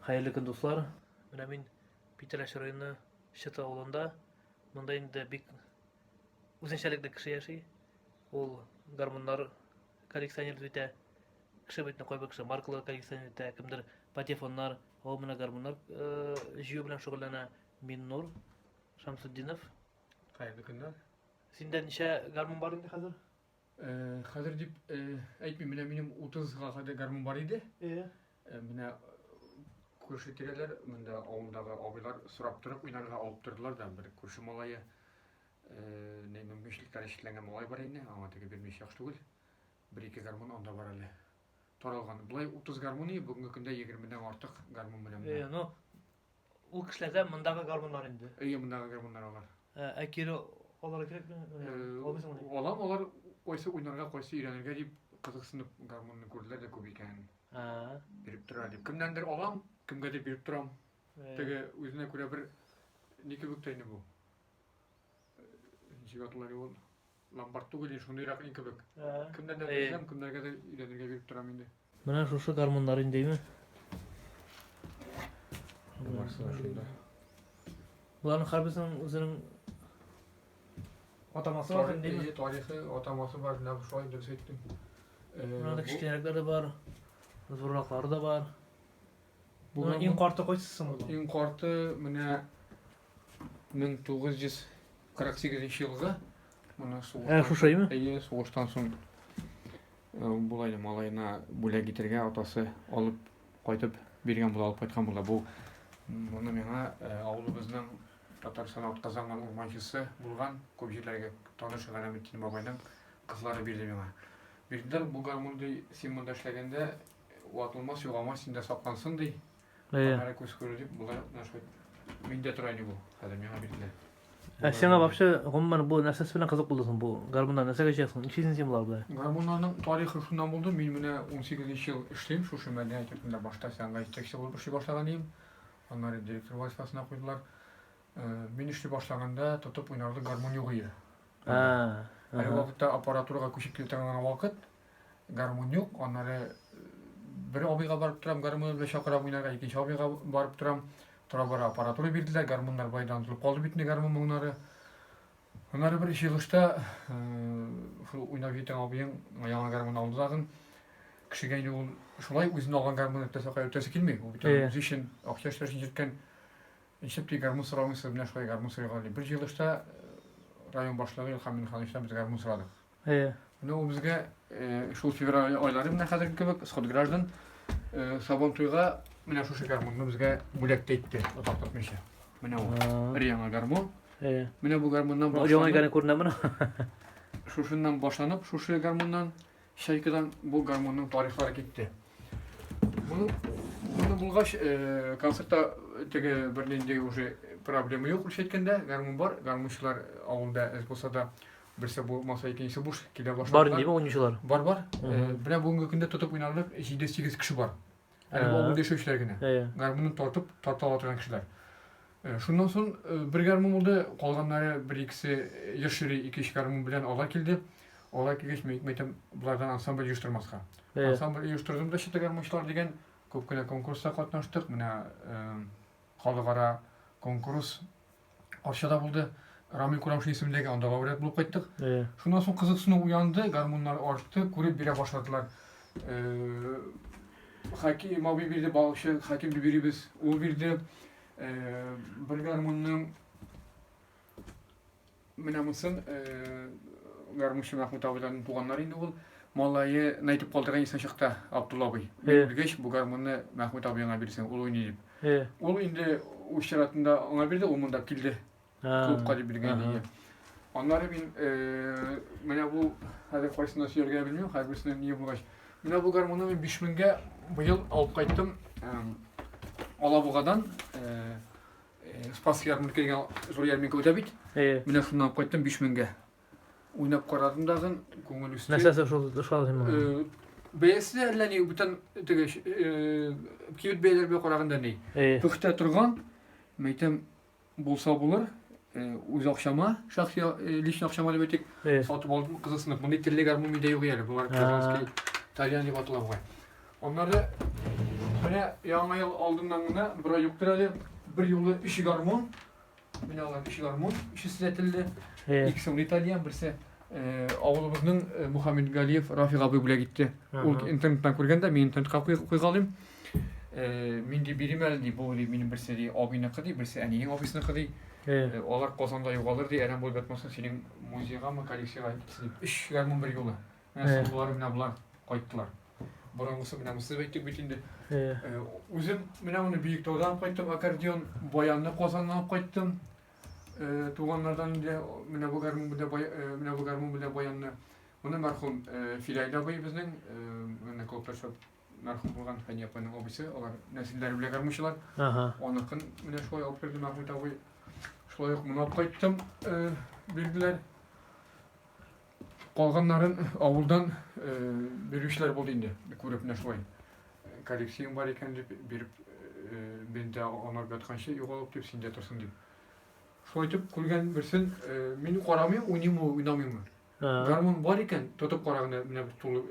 Хәерле көн, дуслар. Менә мин Питрәч районы Чыты авылында. Монда инде бик үзенчәлекле кеше яши. Ул гармуннар коллекционировать итә. Кеше бит кайбер кеше маркалар коллекционировать итә, кемдер патефоннар, ул менә гармуннар җыю белән шөгыльләнә. Миннур Шамсутдинов. Хәерле көннәр. Синдә ничә гармун бар инде хәзер? Хәзер дип әйтмим, менә минем 30-га кадәр гармун бар иде. Менә күрше тирәләр, монда авылдагы абыйлар сорап торып уйнарга алып тордылар да, бер күрше малае, ни мөмкинчелекләре чикләнгән малай бар инде, аңа теге бирмичә яхшы түгел. Бер-ике гармун анда бар әле. Таралган. Болай 30 гармун, бүгенге көндә 20-дән артык гармун белән. Ну, Ул кешеләрдә мондагы гармуннар инде. Әйе, мондагы гармуннар алар. Ә кире аларга кирәкме? Алмыйсыңмы? Алам, алар кайсы уйнарга, кайсы өйрәнергә дип кызыксынып гармунны күрделәр дә күп икәнен. Биреп тора дип. Кемнәндер алам, кемгәдер биреп торам. Теге үзенә күрә бер ни кебек тә инде бу. Ничек атала ул? Ломбард түгел, шундыйрак ин кебек. Кемнән дә бирсәм, кемнәргә дә өйрәнергә биреп торам инде. Менә шушы гармуннар инде, әйме? Барысы да шунда. Буларның һәрберсенең үзенең атамасы бар инде, әйме? Тарихы, атамасы бар, менә шулай дөрес әйттең. Менә дә кечкенәрәкләре дә бар, зурраклары да бар. Бу иң карты кайсысы соң бу? Иң карты менә 1948 елгы. Моны сугыштан. Ә, шушаймы? Әйе, сугыштан соң булай малаена бүләк итәргә атасы алып кайтып биргән була, алып кайткан була. Бу моны миңа авылыбызның Татарстан атказанган урманчысы булган, күп җирләргә таныш Галәметдин бабайның кызлары бирде миңа. Бирделәр бу гармун ди, син монда эшләгәндә ватылмас, югалмас, синдә саклансын ди. Аннары күз күрер дип, болай менә шулай миндә тора инде бу. Хәзер миңа бирделәр. Ә сиңа вообще гомумән бу нәрсәсе белән кызык булды соң бу гармуннар нәрсәгә җыясың? Нишлисең син болар белән? Гармуннарның тарихы шуннан булды. Мин менә 18 ел эшлим шушы мәдәният йортында. Башта сәнгать җитәкчесе булып эшли башлаган идем. Аннары директор вазифасына куйдылар. Мин эшли башлаганда тотып уйнарлык гармун юк иде. Әле вакытта аппаратурага күчеп килә торган вакыт. Гармун юк, аннары бер абыйга барып торам, гармун белән чакырам уйнарга, икенче абыйга барып торам. Тора-бара аппаратура бирделәр, гармуннар байдан онытылып калды бит инде гармун моңнары. Аннары бер җыелышта шул уйнап йөргән абыең яңа гармун алды тагын. Кешегә инде ул шулай үзенә алган гармунны теләсә кая үтәсе килми. Ул бит үзе өчен акча эшләр өчен йөрткән. Ничек ди гармун сорамыйсыз, менә шулай гармун сорыйк әле. Бер җыелышта район башлыгы Илһам Минхановичтан без гармун сорадык. Әйе. Менә ул безгә шул февраль айлары менә хәзерге кебек сход граждан Сабан туйга менә шушы гармунны безгә бүләк тә итте, озак тотмыйча. Менә ул. Бер яңа гармун. Әйе. Менә бу гармуннан башланып. Яңа икәне күренә моны. Шушыннан башланып, шушы гармуннан, Чайкадан бу гармунның тарихлары китте. Моны, моны булгач, концертта теге бернинди уже проблема юк, русча әйткәндә, гармун бар, гармунчылар авылда әз булса да Берсе булмаса, икенчесе буш килә башладылар. Бар инде уйнаучылар? Бар, бар. Менә бүгенге көндә тотып уйнарлык 7-8 кеше бар. Әле бу авылда яшәүчеләр генә. Гармунны тартып, тарта ала торган кешеләр. Шуннан соң бер гармун булды, калганнары бер-икесе еш йөри, ике-өч гармун белән алар килде. Алар килгәч, мин әйтәм, болардан ансамбль оештырмаска. Ансамбль оештырдым да, Чита гармунчылар дигән күп кенә конкурста катнаштык. Менә халыкара конкурс Арчада булды. Рамил Курамшин исемендәге анда лауреат булып кайттык. Шуннан соң кызыксыну уянды, гармуннар артты, күреп бирә башладылар. Хаким абый бирде, балыкчы Хаким дип йөрибез, ул бирде. Бер гармунның менә монысын гармунчы Мәхмүт абыйларның туганнары инде ул. Малае әйтеп калдырган исән чакта Абдулла абый. Мин үлгәч, бу гармунны Мәхмүт абыеңа бирсен, ул уйный дип. Ул инде үз чиратында аңа бирде, ул монда килде. Клубка дип биргән иде. Аннары мин менә бу хәзер кайсына сөяргә белмим, һәрберсенең ни булгач. Менә бу гармунны мин 5000-гә быел алып кайттым. Алабугадан Спасский ярминкә дигән зур ярминкә үтә бит. Менә шуннан алып кайттым 5000-гә. Уйнап карадым дагын, күңел үсте. Нәрсәсе шул ошады сиңа? Бәясе дә әллә ни, бүтән теге кибет бәяләре белән караганда ни. Пөхтә торган, мәйтәм, булса булыр, үз акчама, шәхси личный акчама дип әйтик, сатып алдым, кызыксынып. Мондый телле гармун миндә юк әле, болар казанский тальян дип атала бугай. Аннары менә Менә яңа ел алдыннан гына, бер ай юктыр әле, бер юлы өч гармун. Менә алар өч гармун, өчесе дә телле. Икесе ул итальян, берсе авылыбызның Мухаммед Галиев Рафик абый бүләк итте. Ул интернеттан күргән дә, мин интернетка куйгалыйм. Мин ди бирим әле ди, бу ди минем берсе ди абыйныкы ди, берсе әнинең абыйсыныкы ди. Алар Казанда югалыр ди, әрәм булып ятмасын, синең музейгамы, коллекциягә китсен дип. Өч гармун бер юлы. Менә соңгылары менә болар кайттылар. Борынгысы менә монысы дип әйттек бит инде. Үзем менә моны Биектаудан кайттым, аккордеон, баянны Казаннан кайттым. Туганнардан инде менә бу гармун белән менә бу гармун белән баянны. Моны мәрхүм Филәйл абый безнең, менә клубта эшләп мәрхүм булган Фәния апаның абыйсы, алар нәселләре белән гармунчылар. Аныкын менә шулай алып керде Мәхмүт абый. Шулай ук моны алып кайттым, бирделәр. Калганнарын авылдан бирүчеләр булды инде. Күреп менә шулай. Коллекцияң бар икән дип биреп, мин дә анар ятканчы югалып дип, синдә торсын дип. Шулай итеп күргән берсен мин карамыйм, уйныймы, уйнамыймы. Гармун бар икән, тотып кара гына, менә бер тулы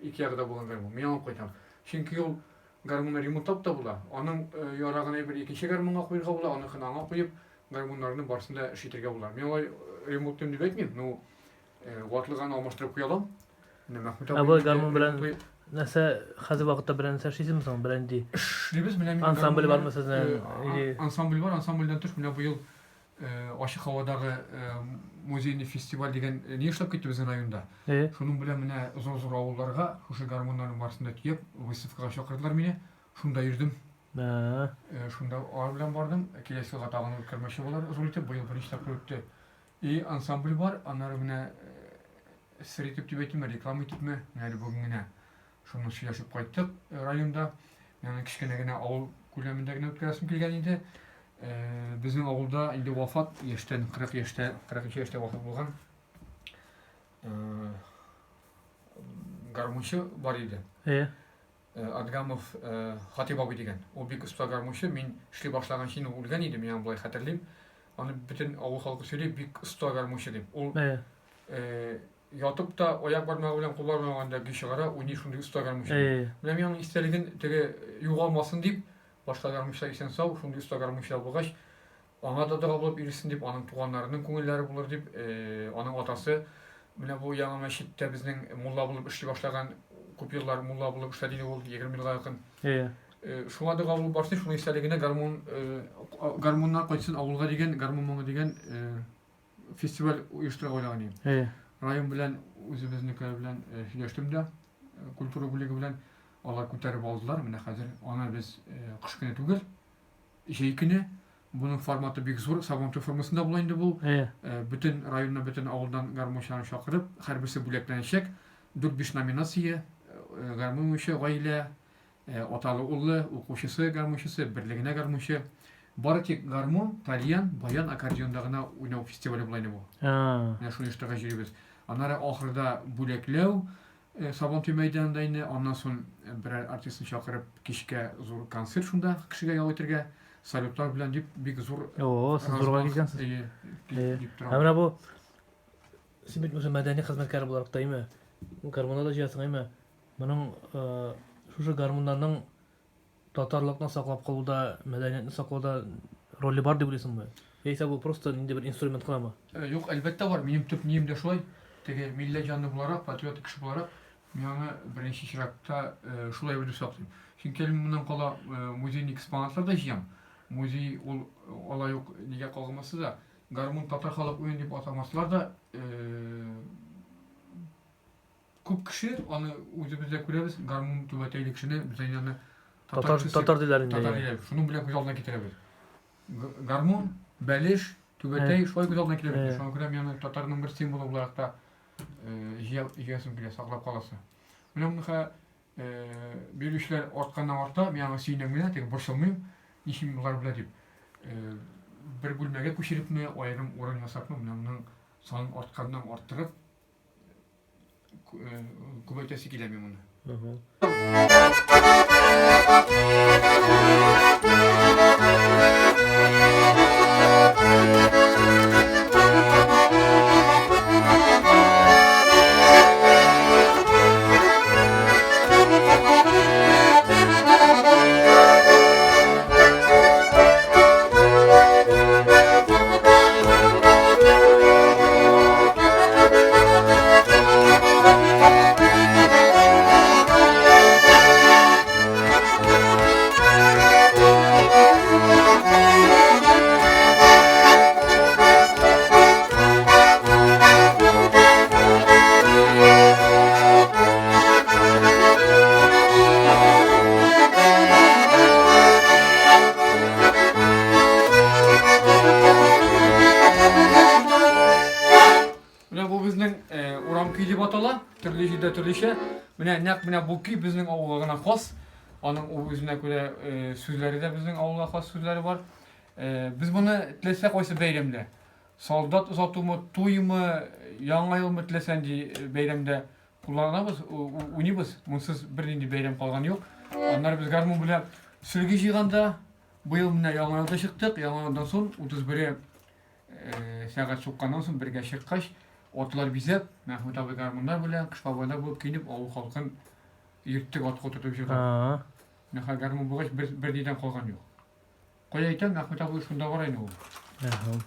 ике ягы да булган гармун. Мин алып кайтам. Чөнки ул гармунны ремонтлап та була. Аның ярагын әйбер икенче гармунга куерга була, аныкын аңа куеп, гармуннарны барысын да эш итәргә була. Мин алай ремонтлыйм дип әйтмим, но ватлыган алмаштырып куя алам. Менә Мәхмүт абый. Ә бу гармун белән нәрсә хәзер вакытта белән нәрсә эшлисезме соң? Белән ди. Эшлибез, менә мин ансамбль бармы сезнең? Или ансамбль бар, ансамбльдән тыш менә быел ачык һавадагы музейный фестиваль дигән ни эшләп китте безнең районда. Шуның белән менә зур-зур авылларга шушы гармуннарның барысын да төяп, выставкага чакырдылар мине. Шунда йөрдем. Шунда алар белән бардым. Киләсе елга тагын үткәрмәкче булалар зур итеп. Быел беренче тапкыр үтте. И ансамбль бар, аннары менә сер итеп дип әйтимме, реклама итепме, менә әле бүген генә шуны сөйләшеп кайттык районда. Мин аны кечкенә генә авыл күләмендә генә үткәрәсем килгән иде. Безнең авылда инде вафат яшьтән, 40 яшьтә, 42 яшьтә вафат булган гармунчы бар иде. Адгамов Хатип абый дигән. Ул бик оста гармунчы. Мин эшли башлаганчы инде ул үлгән иде, мин аны болай хәтерлим. Аны бөтен авыл халкы сөйли, бик оста гармунчы дип. Ул ятып та аяк бармагы белән кул бармагы белән көй чыгара, уйный шундый оста гармунчы. Менә мин аның истәлеген теге югалмасын дип, башка гармунчылар исән-сау, шундый оста гармунчылар булгач, аңа да дога булып ирешсен дип, аның туганнарының күңелләре булыр дип, аның атасы менә бу яңа мәчеттә безнең мулла булып эшли башлаган, күп еллар мулла булып эшләде инде ул, 20 елга якын. Шуңа дога булып барсын, шуның истәлегенә гармун, гармуннар кайтсын авылга дигән, гармун моңы дигән фестиваль оештырырга уйлаган идем. Район белән үзебезнекеләр белән сөйләштем дә, культура бүлеге белән алар күтәреп алдылар. Менә хәзер аны без кыш көне түгел, җәй көне. Буның форматы бик зур, Сабантуй формасында була инде бу. Бөтен районнан, бөтен авылдан гармунчыларны чакырып, һәрберсе бүләкләнәчәк. Дүрт-биш номинация, гармун уйнаучы гаилә, аталы-уллы, укучысы, гармунчысы, берлегенә гармунчы. Бары тик гармун, тальян, баян, аккордеонда гына уйнау фестивале була инде бу. Менә шуны оештырырга җөрибез. Аннары ахырда бүләкләү, Сабантуй мәйданында инде, аннан соң берәр артистны чакырып, кичкә зур концерт шунда, кешегә ял итәргә, салютлар белән дип, бик зур. О, сез зурга килгәнсез. Әйе, дип торам. Ә менә бу син бит үзе мәдәни хезмәткәр буларак та, әйме? Гармунда да җыясың, әйме? Моның шушы гармуннарның Татарлыкны саклап калуда, мәдәниятне саклауда роле бар дип уйлыйсыңмы? Яисә бу просто нинди бер инструмент кынамы? Юк, әлбәттә бар. Минем төп нием дә шулай. Теге милләт җанлы буларак, патриот кеше буларак, мин аны беренче чиратта шулай уйлап саклыйм. Чөнки әле мин моннан кала музейный экспонатлар да җыям. Музей ул алай ук нигә кагылмаса да, гармун татар халык уены дип атамасалар да, Күп кеше аны үзебез дә күрәбез, гармун түбәтәйле кешене без инде аны татар татар диләр инде. Татар диләр. Шуның белән күз алдына китерәбез. Гармун, бәлеш, түбәтәй шулай күз алдына килә. Шуңа күрә мин аны татарның бер символы буларак та җыясым килә, саклап каласы. Менә моныка бирүчеләр артканнан арта, мин аңа сөенәм генә, теге борчылмыйм, ничек болар белә дип. Бер бүлмәгә күчерепме, аерым урын ясапмы, менә моның санын артканнан арттырып, Күбәйтәсе килә мин моны. атала, төрле җирдә төрлечә. Менә нәкъ менә бу көй безнең авылга гына хас. Аның үзенә күрә э, сүзләре дә безнең авылга хас сүзләре бар. Э, без моны теләсә кайсы бәйрәмдә, солдат озатумы, туймы, яңа елмы теләсә нинди э, бәйрәмдә кулланабыз, уйныйбыз. Монсыз бернинди бәйрәм калган юк. Аннары без гармун белән сөлге җыйганда, быел менә яңа елда чыктык, яңа елдан соң 31 э, сәгать сукканнан соң бергә чыккач, атлар бизәп, Мәхмүт абый гармуннар белән, Кыш бабайлар булып киенеп, авыл халкын йөрттек атка утыртып җырлап. Менә гармун булгач, бер, бер нидән калган юк. Кая әйтәм, Мәхмүт абый шунда бара инде ул. Әһә.